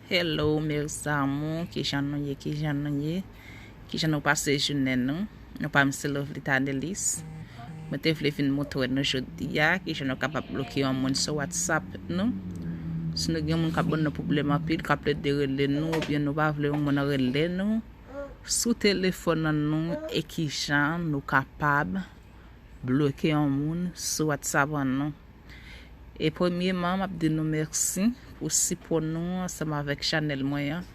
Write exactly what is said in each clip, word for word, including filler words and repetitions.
Hello mes amours, kijan nou ye, kijan nou ye, kijan nou pase jounen nou? Nou pa m se Lovely Tanelis. Mwen te vle vin montre nou jodi a kijan nou kapab bloke yon moun sou WhatsApp nou. Si nou gen yon moun k ap ban nou pwoblèm anpil, k ap plede rele nou, oubyen nou pa vle yon moun rele nou, sou telefòn an nou, e kijan nou kapab bloke yon moun sou WhatsApp an nou. E premyeman, m ap di nou mèsi pou sipò nou ansanm avèk chanèl mwen an.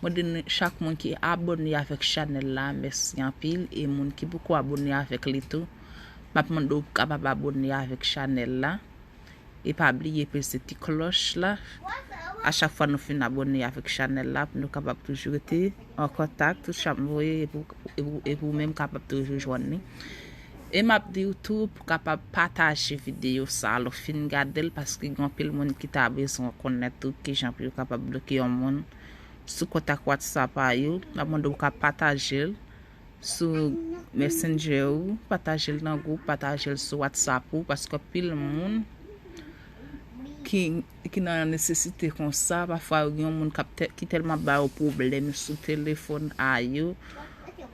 Mwen di nou, chak moun ki abòne avèk chanèl la, mèsi anpil. E moun ki poko abòne avèk li tou, m ap mande w pou kapab abòne avèk chanèl la. E pa bliye peze ti klòch la. A chak fwa nou fin abòne avèk chanèl la, pou nou kapab toujou rete an kontak, tout sa m voye, e pou, e pou, e pou menm kapab toujou jwenn li. E m ap di w tou pou kapab pataje videyo sa a lè w fin gade l, paske gen anpil moun ki ta bezwen konnen tou kijan pou yo kapab bloke yon moun sou kontak WhatsApp a yo. M ap mande w ka pataje l sou Messenger ou, pataje l nan gwoup, pataje l sou WhatsApp ou, paske anpil moun ki, ki nan nesesite konsa, pafwa yo gen yon moun k ap tè-, ki tèlman ba yo pwoblèm sou telefòn a yo,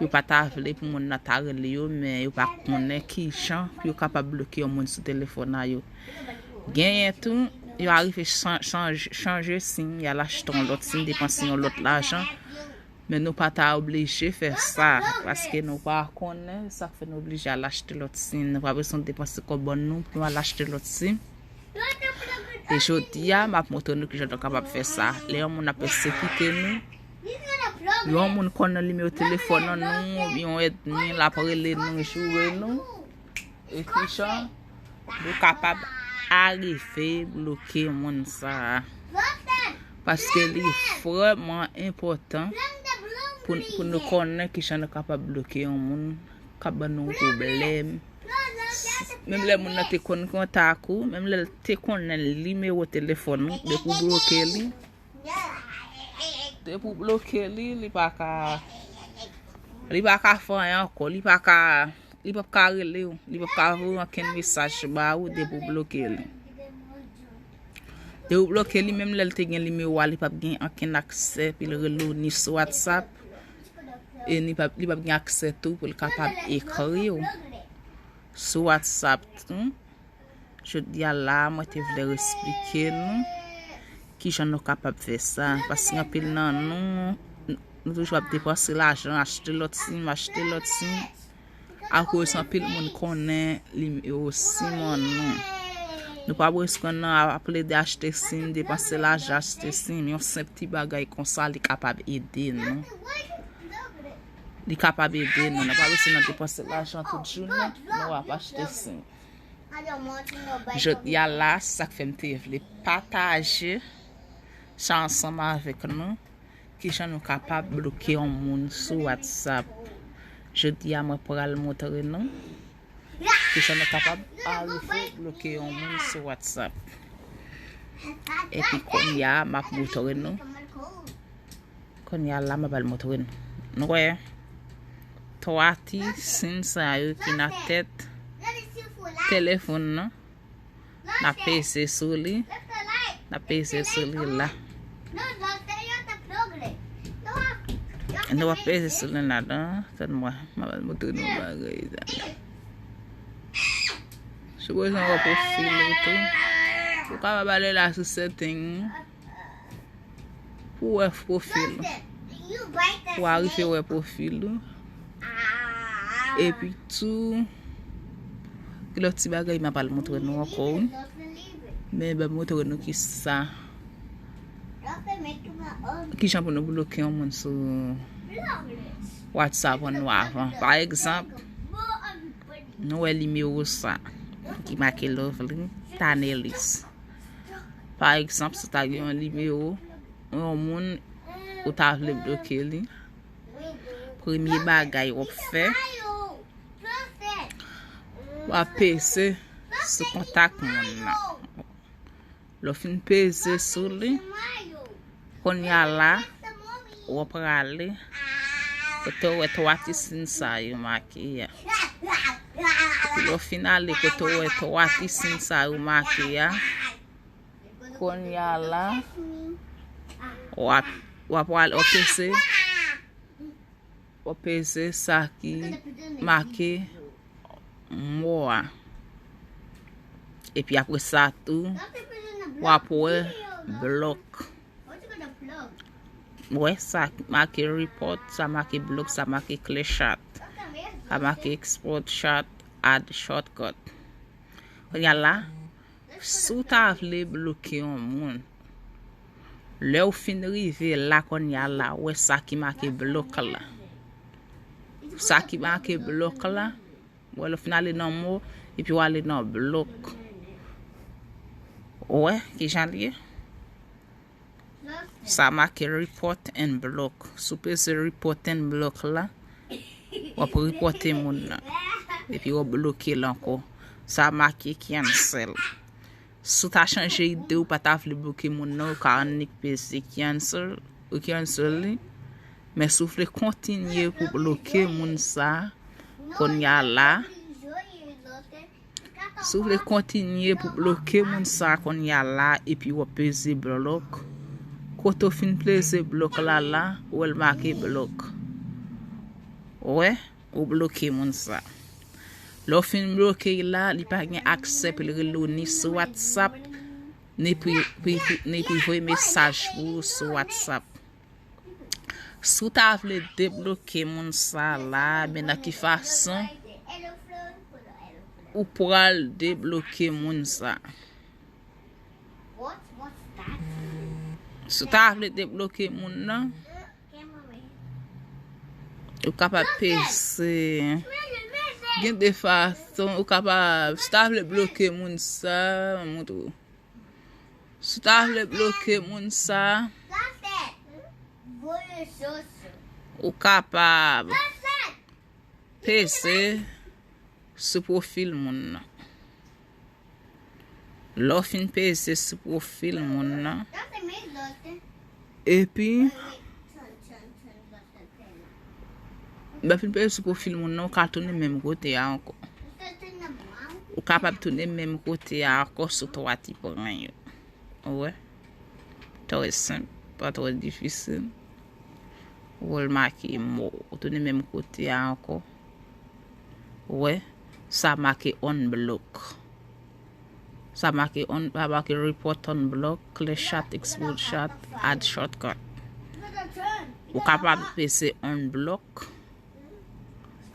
yo pa ta vle pou moun nan ta rele yo, men yo pa konnen kijan pou yo kapab bloke yon moun sou telefòn a yo. Genyen tou, yo arive chan-, chanje, chanje sim, y al achte yon lòt sim, depanse yon lòt lajan. Men nou pa ta oblije fè sa, paske nou pa konnen sa k fè nou oblije al achte lòt sim. Nou pa bezwen depanse kòb nou pou nou al achte lòt sim. E jodi a, m ap montre nou kijan nou kapab fè sa. Lè yon moun ap pèsekite nou, yon moun konnen nimewo telefòn nou, yon ènmi, l ap rele nou, joure nou. E kijan nou kapab arive bloke moun sa a. Paske li vrèman enpòtan pou, pou nou konnen kijan nou kapab bloke yon moun k ap ban nou pwoblèm. Menm lè moun nan te konn kontak ou, menm lè l te konnen nimewo telefòn ou, depi w bloke li, depi w bloke li, li pa ka, li pa ka fè anyen ankò, li pa ka, li p ap ka rele w, li p ap ka voye ankenn mesaj ba ou depi w bloke li. Depi w bloke li, menm lè l te gen nimewo a, li p ap gen ankenn aksè pou l rele w ni sou WhatsApp, e ni p ap, li p ap gen aksè tou pou l kapab ekri w sou WhatsApp tou. Jodi a la, mwen te vle eksplike nou kijan nou kapab fè sa. Paske anpil nan nou, nou toujou ap depanse lajan, achte lòt sim, achte lòt sim. Akoz anpil moun konnen nimewo sim an nou. Nou pa bezwen nan ap plede achte sim, depanse lajan, achte sim. Yon senp ti bagay konsa, li kapab ede nou. Li kapab ede nou. Nou pa bezwen nan depanse lajan tout jounen, nou ap achte sim. Jodi a la, sa k fè m te vle pataje sa ansanm avèk nou, kijan nou kapab bloke yon moun sou WhatsApp. Jodi a, mwen pral montre nou kijan nou kapab arive bloke yon moun sou WhatsApp. Epi kounye a, m ap montre nou. Kounye a la, m ap al montre nou. Nou wè, twa ti sin sa yo ki nan tèt telefòn nan. N ap peze sou li. N ap peze sou li la. Nou ap peze sou li la, non? Tann mwen, m ap al montre nou bagay sa. Sipoze w wè pwofil ou tou. Ou kapab ale la sou setting. Pou w wè pwofil ou. Pou w arive wè pwofil ou. Epi tou, gen lòt ti bagay m ap al montre nou ankò, wi. Men ban m montre nou kisa, kijan pou nou bloke yon moun sou WhatsApp an nou avan. Pa egzanp, nou wè nimewo sa ki make Lovely Tanelis. Pa egzanp, si w ta gen yon nimewo, yon moun ou ta vle bloke li, premye bagay w ap fè, w ap peze sou kontak moun nan. Lè w fin peze sou li, kounye a la, w ap prale kote w wè twa ti sin sa yo make a. Epi lè w fin ale kote w wè twa ti sin sa yo make a, kounye a la, W ap, w ap pral, w ap peze, w ap peze sa ki make mo a. Epi apre sa tou, w ap wè blòk. Wè sa make report, sa make block, sa make clear shot, sa make export shot, add shortcut. Kounye a la, si w ta vle bloke yon moun, lè w fin rive la kounye a la, wè sa ki make block la. Sa ki make block la, wè lè w fin ale nan mo, epi w ale nan block. Wè, kijan l ye? Sa make report and block. Si w peze report and block la, w ap repòte moun nan. Epi w ap bloke l ankò. Sa make cancel. Si w ta chanje ide, w pa ta vle bloke moun nan, ou ka annik peze cancel, ou cancel li. Men si w vle kontinye pou bloke moun sa, kounye a la, si w vle kontinye pou bloke moun sa kounye a la, epi w ap peze blòk, kote w fin peze blòk la la, ou wè l make blòk. Wè, ou bloke moun sa. Lè w fin bloke l la, li pa gen aksè pou l rele w ni sou WhatsApp, ni pou, pou, pou, ni pou voye mesaj pou ou sou WhatsApp. Si w ta vle debloke moun sa la, men nan ki fason ou pral debloke moun sa? Si w ta vle debloke moun nan, ou kapab peze. Gen de fason ou kapab, si w ta vle bloke moun sa, m montre w. Si w ta vle bloke moun sa, ou kapab peze sou pwofil moun nan. Lè w fin peze sou pwofil moun nan, epi lè w fin peze sou pwofil moun nan, ou ka tounen menm kote a ankò. Ou kapab tounen menm kote a ankò sou twa ti pwen yo. Ou wè? Trè senp, pa twò difisil. Ou wè l make mo. Ou tounen menm kote a ankò. Ou wè? Sa make unblock. Sa make un, sa make report unblock, clear shot, export shot, add shortcut. Ou kapab peze unblock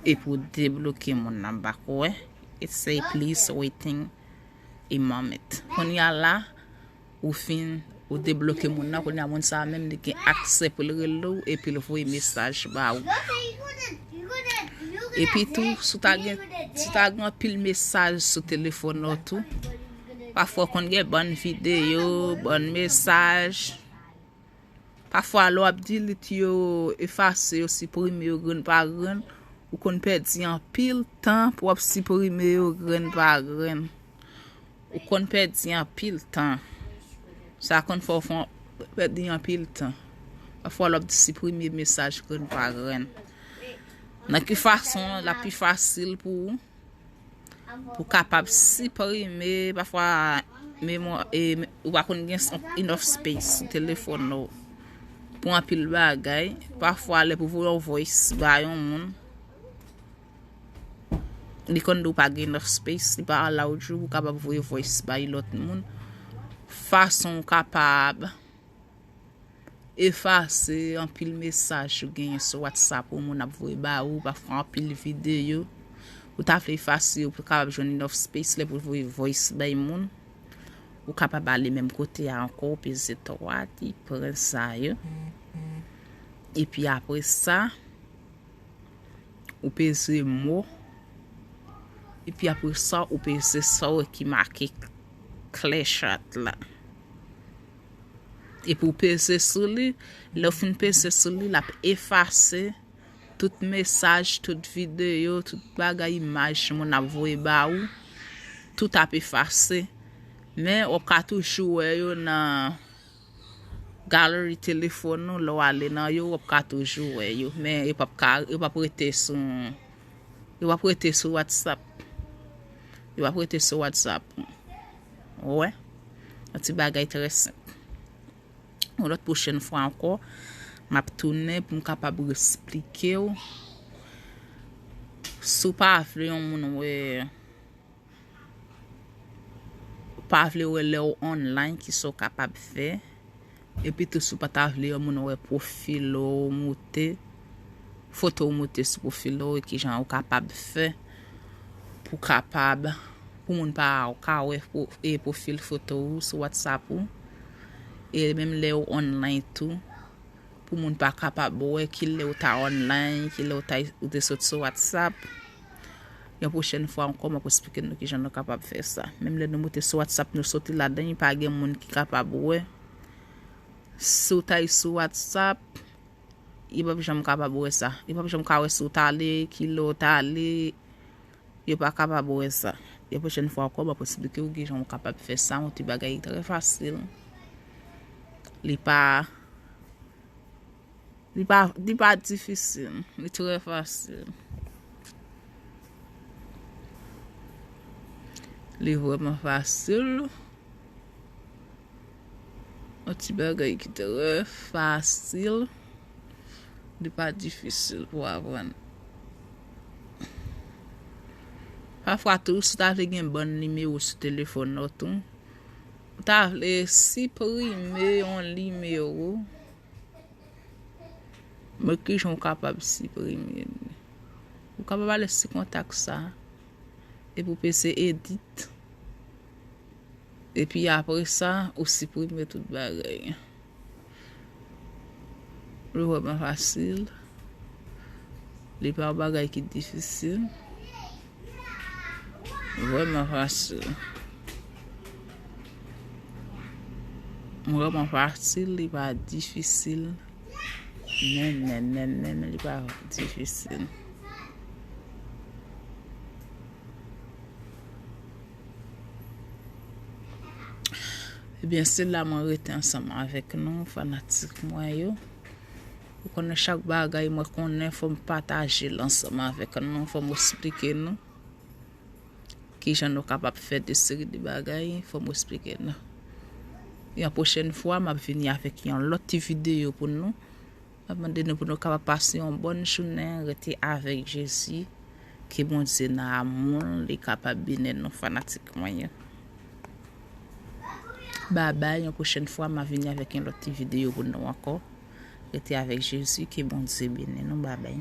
epi w debloke moun nan back, ou wè? It say please waiting a moment. Kounye a la, ou fin, ou debloke moun nan, kounye a moun sa a menm li gen aksè pou l rele w epi l voye mesaj ba ou. Epi tou, si w ta gen, si w ta gen anpil mesaj sou telefòn nan tou, pafwa w konn gen bann videyo, bann mesaj. Pafwa lè w ap delete yo, efase yo, siprime yo grenn pa grenn, ou konn pèdi anpil tan pou w ap siprime yo grenn pa grenn. Ou konn pèdi anpil tan. Sa konn fè w fè, pèdi anpil tan. Pafwa lè w ap siprime mesaj grenn pa grenn. Nan ki fason l ap pi fasil pou ou? Pou kapab siprime, pafwa memwa, e, ou pa konn gen enough space sou telefòn ou pou anpil bagay. Pafwa lè pou voye yon voice ba yon moun, li konn di w pa gen enough space, li pa allow ou pou kapab voye voice bay lòt moun. Fason ou kapab efase anpil mesaj ou genyen sou WhatsApp ou moun ap voye ba ou, pafwa anpil videyo. Ou ta vle efase yo pou kapab jwenn enough space lè pou voye voice bay moun. Ou kapab ale menm kote a ankò, ou peze twa ti pwen sa yo. Epi apre sa, ou peze mo. Epi apre sa, ou peze sa w ki make clear shot la. Epi w peze sou li. Lè w fin peze sou li, l ap efase tout mesaj, tout videyo, tout bagay, imaj moun ap voye ba ou. Tout ap efase. Men w ap ka toujou wè yo nan gallery telefòn ou, lè w ale nan yo, w ap ka toujou wè yo. Men yo p ap ka, yo p ap rete sou, yo p ap rete sou WhatsApp. Yo p ap rete sou WhatsApp. Ou wè? Yon ti bagay trè senp. Yon lòt pwochèn fwa ankò, m ap tounen pou m kapab esplike w. Si w pa vle yon moun wè, pa vle wè lè w online, kisa w kapab fè. Epi tou, si w pa ta vle yon moun wè pwofil ou moute, foto w moute sou pwofil ou, e kijan ou kapab fè pou kapab, pou moun pa ka wè pwo-, e pwofil foto ou sou WhatsApp ou. E menm lè w online tou, pou moun pa kapab wè kilè ou ta online, kilè ou ta, ou te sot sou WhatsApp. Yon pwochèn fwa ankò, m ap esplike nou kijan nou kapab fè sa. Menm lè nou moute sou WhatsApp, nou soti ladan, pa gen moun ki kapab wè. Si w ta sou WhatsApp, yo p ap janm kapab wè sa. Yo p ap janm ka wè si w t ale, kilè w t ale. Yo pa kapab wè sa. Yon pwochèn fwa ankò, m ap esplike w kijan w kapab fè sa. Yon ti bagay trè fasil. Li pa, li pa, li pa difisil. Li trè fasil. Li vrèman fasil. Yon ti bagay ki trè fasil. Li pa difisil pou aprann. Pafwa tou, si w ta vle gen bann nimewo sou telefòn ou tou, ou ta vle siprime yon nimewo, men kijan w kapab siprime li? Ou kapab ale sou kontak sa, epi w peze edit. Epi apre sa, ou siprime tout bagay. Li vrèman fasil. Li pa yon bagay ki difisil. Vrèman fasil. Vrèman fasil, li pa difisil. Menm, menm, menm, menm, li pa difisil. Ebyen, se la mwen rete ansanm avèk nou, fanatik mwen yo. Ou konnen chak bagay mwen konnen fò m pataje l ansanm avèk nou, fò m esplike nou kijan nou kapab fè de seri de bagay, fò m esplike nou. Yon pwochèn fwa, m ap vini avèk yon lòt ti videyo pou nou. M ap mande nou pou nou kapab pase yon bòn jounen, rete avèk Jezi. Ke Bondye nan amou l, li kapab beni nou fanatik mwen yo. Babay, yon pwochèn fwa, m a vini avèk yon lòt ti videyo pou nou ankò. Rete avèk Jezi, ke Bondye beni nou, babay.